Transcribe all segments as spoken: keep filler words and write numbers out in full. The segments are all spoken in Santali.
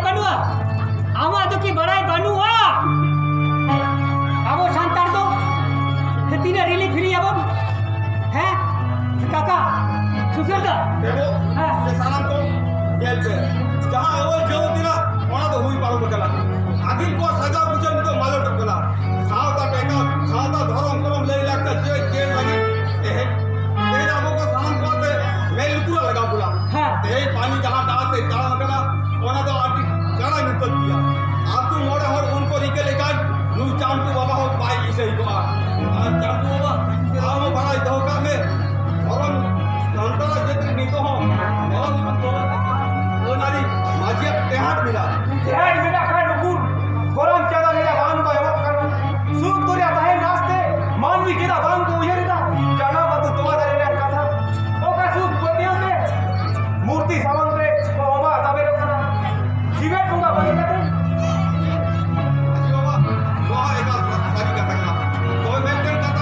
ᱵᱟᱹᱱᱩᱜᱼᱟ᱾ ᱟᱢᱟᱜ ᱫᱚ ᱠᱤ ᱵᱟᱲᱟᱭ ᱵᱟᱹᱱᱩᱜᱼᱟ? ᱟᱵᱚ ᱥᱟᱱᱛᱟᱲ ᱫᱚ ᱛᱤᱱᱟᱹᱜ ᱨᱤᱞᱤ ᱯᱷᱤᱨᱤ ᱟᱵᱚᱱ? ᱦᱮᱸ ᱠᱟᱠᱟ, ᱥᱩᱥᱤᱨ ᱫᱟ᱾ ᱫᱮᱵᱚ, ᱦᱮᱸ᱾ ᱥᱮ ᱥᱟᱱᱟᱢ ᱠᱚ ᱧᱮᱞ ᱯᱮ, ᱡᱟᱦᱟᱸ ᱟᱹᱣᱟᱹᱞ ᱡᱟᱹᱣ ᱛᱮᱱᱟᱜ, ᱚᱱᱟ ᱫᱚ ᱦᱩᱭ ᱯᱟᱨᱚᱢ ᱟᱠᱟᱱᱟ᱾ ᱟᱹᱜᱤᱞ ᱠᱚᱣᱟᱜ ᱥᱟᱡᱟᱣ ᱵᱩᱡᱷᱟᱹᱣ ᱱᱤᱛᱚᱜ ᱢᱟᱞᱚᱴᱚᱜ ᱠᱟᱱᱟ᱾ ᱥᱟᱶᱛᱟ ᱴᱮᱠᱟᱣ, ᱥᱟᱶᱛᱟ ᱫᱷᱚᱨᱚᱢ ᱠᱚᱨᱚᱢ ᱞᱟᱹᱭ ᱞᱟᱠᱪᱟᱨ ᱪᱮᱫ ᱪᱮᱫ ᱞᱟᱹᱜᱤᱫ ᱛᱮᱦᱮᱧ, ᱛᱮᱦᱮᱧ ᱟᱵᱚ ᱠᱚ ᱥᱟᱱᱟᱢ ᱠᱚᱣᱟᱛᱮ ᱢᱮᱫ ᱞᱩᱛᱩᱨᱟᱜ ᱞᱟᱜᱟᱣ ᱵᱚᱱᱟ᱾ ᱦᱮᱸ᱾ ᱛᱮᱦᱮᱧ ᱯᱟᱹᱱᱤ ᱡᱟᱦᱟᱸ ᱰᱟᱦᱟᱨ ᱛᱮ ᱛᱟᱲᱟᱢ ᱠᱟᱱᱟ, ᱚᱱᱟ ᱫᱚ ᱟᱹᱰᱤ ᱠᱟᱬᱟ ᱧᱩᱛᱟᱹᱛ ᱜᱮᱭᱟ᱾ ᱟᱹᱛᱩ ᱢᱚᱬᱮ ᱦᱚᱲ ᱩᱱᱠᱩ ᱨᱤᱠᱟᱹ ᱞᱮᱠᱷᱟᱱ ᱱᱩᱭ ᱪᱟᱢᱴᱩ ᱵᱟᱵᱟ ᱦᱚᱸ ᱵᱟᱭ ᱤᱥᱟᱹᱭ ᱠᱚᱜᱼᱟ᱾ ᱟᱨ ᱪᱟᱢᱴᱩ ᱵᱟᱵᱟ, ᱟᱢ ᱦᱚᱸ ᱵᱟᱲᱟᱭ ᱫᱚᱦᱚ ᱠᱟᱜ ᱢᱮ, ᱫᱷᱚᱨᱚᱢ ᱥᱟᱱᱛᱟᱲᱟᱜ ᱡᱟᱹᱛ ᱨᱮ ᱱᱤᱛᱚᱜ ᱦᱚᱸ ᱫᱷᱚᱨᱚᱢ ᱟᱹᱱ ᱟᱹᱨᱤ ᱢᱟᱹᱡᱷᱤᱭᱟᱜ ᱴᱮᱦᱟᱴ ᱢᱮᱱᱟᱜᱼᱟ᱾ ᱴᱮᱦᱟᱴ ᱢᱮᱱᱟᱜ ᱠᱷᱟᱱ ᱩᱠᱩᱨ ᱜᱚᱨᱚᱢ ᱪᱟᱸᱫᱟ ᱨᱮᱭᱟᱜ ᱵᱟᱝ ᱠᱚ ᱮᱢᱚᱜ ᱠᱟᱱᱟ? ᱥᱩᱠ ᱫᱚᱨᱭᱟ ᱛᱟᱦᱮᱱ ᱟᱥᱛᱮ ᱢᱟᱹᱱᱢᱤ ᱪᱮᱫᱟᱜ ᱵᱟᱝ ᱠᱚ ᱩᱭᱦᱟᱹᱨ ᱮᱫᱟ? ᱡᱟᱱᱟᱢ ᱟᱹᱛᱩ ᱛᱚᱣᱟ ᱫᱟᱨᱮ ᱨᱮᱭᱟᱜ ᱠᱟᱛᱷᱟ ᱚᱠᱟ ᱥᱩᱠ ᱯᱟᱹᱛᱭᱟᱹᱣ ᱛᱮ ᱢᱩᱨᱛᱤ ᱥᱟᱢᱟᱝ ᱨᱮ ᱵᱟᱵᱟ ᱛᱟᱵᱮᱨᱚᱜ ᱠᱟᱱᱟ? ᱡᱤᱣᱮᱫ ᱵᱚᱸᱜᱟ ᱵᱟᱹᱜᱤ ᱠᱟᱛᱮ᱾ ᱢᱟᱹᱡᱷᱤ ᱵᱟᱵᱟ, ᱱᱚᱣᱟ ᱮᱠᱟᱞ ᱥᱟᱹᱨᱤ ᱠᱟᱛᱷᱟ ᱠᱟᱱᱟ᱾ ᱛᱚᱵᱮ ᱢᱤᱫᱴᱮᱱ ᱠᱟᱛᱷᱟ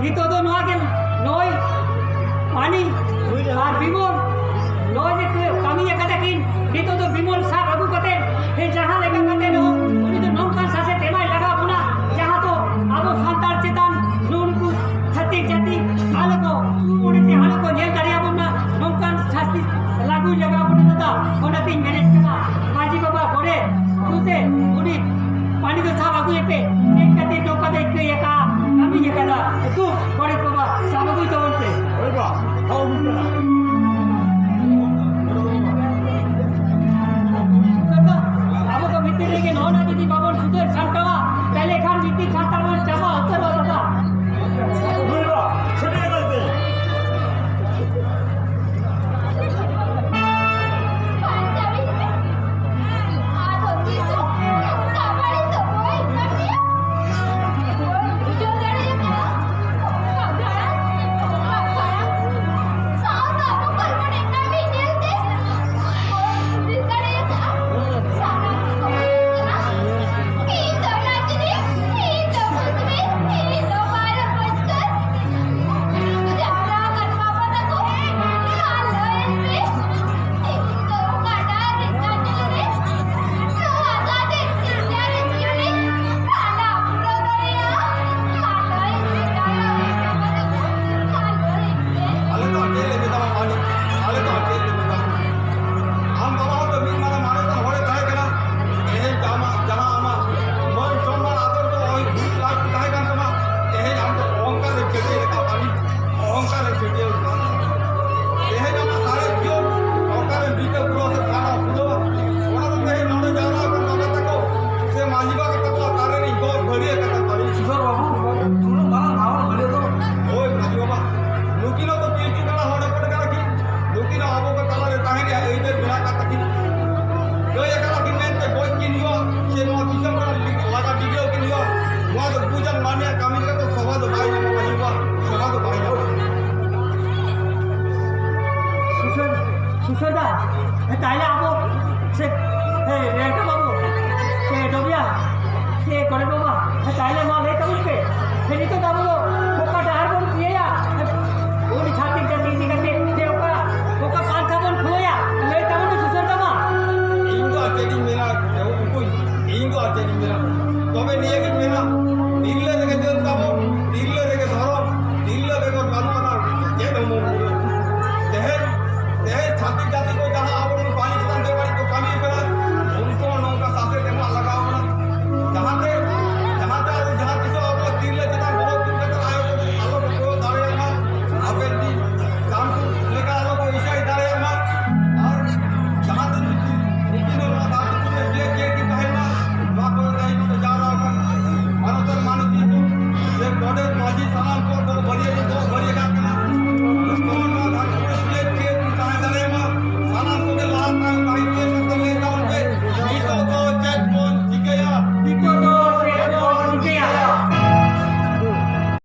ᱱᱤᱛᱚᱜ ᱫᱚ ᱱᱚᱣᱟ ᱜᱮ, ᱱᱚᱜᱼᱚᱭ ᱯᱟᱱᱤ ᱟᱨ ᱵᱤᱢᱚᱞ, ᱱᱚᱜᱼᱚᱭ ᱡᱮ ᱠᱟᱹᱢᱤ ᱟᱠᱟᱫᱟ ᱠᱤᱱ, ᱱᱤᱛᱚᱜ ᱫᱚ ᱵᱤᱢᱚᱞ ᱥᱟᱵ ᱟᱹᱜᱩ ᱠᱟᱛᱮ ᱡᱟᱦᱟᱸ ᱞᱮᱠᱟ ᱠᱟᱛᱮ ᱨᱮᱦᱚᱸ ᱩᱱᱤ ᱫᱚ ᱱᱚᱝᱠᱟᱱ ᱥᱟᱥᱮᱛ ᱮᱢᱟᱭ ᱞᱟᱜᱟᱣ ᱵᱚᱱᱟ, ᱡᱟᱦᱟᱸ ᱫᱚ ᱟᱵᱚ ᱥᱟᱱᱛᱟᱲ ᱪᱮᱛᱟᱱ ᱱᱩᱜᱼᱩ ᱱᱩᱠᱩ ᱪᱷᱟᱹᱛᱤᱠ ᱡᱟᱹᱛᱤ ᱟᱞᱚ ᱠᱚ ᱩᱱᱤ ᱛᱮ ᱟᱞᱚ ᱠᱚ ᱧᱮᱞ ᱫᱟᱲᱮᱭᱟᱵᱚᱱ ᱢᱟ, ᱱᱚᱝᱠᱟᱱ ᱥᱟᱥᱛᱤ ᱞᱟᱹᱜᱩᱭ ᱞᱟᱜᱟᱣ ᱵᱚᱱᱟ ᱫᱟᱫᱟ᱾ ᱚᱱᱟᱛᱤᱧ ᱢᱮᱱᱮᱫ ᱠᱟᱱᱟ, ᱢᱟᱹᱡᱷᱤ ᱵᱟᱵᱟ, ᱜᱚᱰᱮᱛ, ᱫᱩ ᱥᱮ ᱩᱱᱤ ᱯᱟᱱᱤ ᱫᱚ ᱥᱟᱵ ᱟᱹᱜᱩᱭᱮ ᱯᱮ, ᱪᱮᱫ ᱠᱷᱟᱹᱛᱤᱨ ᱱᱚᱝᱠᱟ ᱫᱚᱭ ᱠᱟᱹᱭ ᱟᱠᱟᱫᱼᱟ, ᱠᱟᱹᱢᱤ ᱟᱠᱟᱫᱟ᱾ ᱫᱩ, ᱜᱚᱰᱮᱛ ᱵᱟᱵᱟ, ᱥᱟᱵ ᱟᱹᱜᱩᱭ ᱛᱟᱵᱚᱱ ᱯᱮ᱾ ᱦᱳᱭ ᱵᱟ, ᱦᱳᱭ, ᱦᱳᱭ᱾ ᱟᱵᱚ ᱫᱚ ᱵᱷᱤᱛᱤᱨ ᱨᱮᱜᱮ ᱱᱚᱜᱼᱚ ᱜᱚᱰᱮᱛ, ᱢᱟᱹᱡᱷᱤ, ᱥᱟᱱᱟᱢ ᱠᱚ ᱵᱟᱹᱨᱭᱟᱹ ᱞᱤᱧ ᱫᱚᱦᱚ